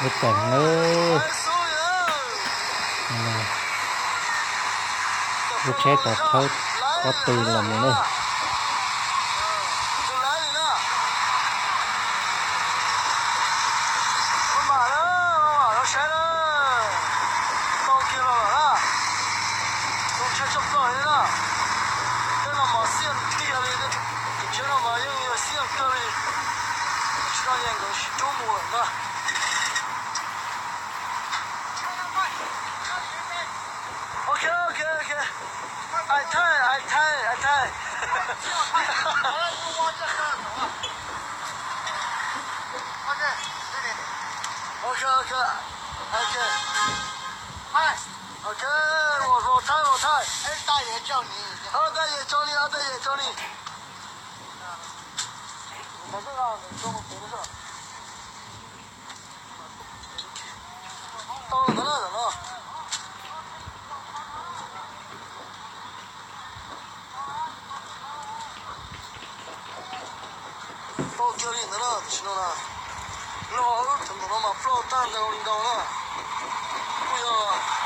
Lub tawm na, lub tsheb tau thawb pob tw los mus na. Ok, ok, ok. Ai thaij, ai thaij, ai thaij. Ok, ok, ok. Ok, ua thaij, ua thaij. Ob thaij yem tso li, ob thaij yem tso li. Tau ntawd na, no. Tau kiag li ntawd na, tam sim no na. Lub hauv lub rhawv ntawm no mas ploj tag ntau li ntau na. Kuj yog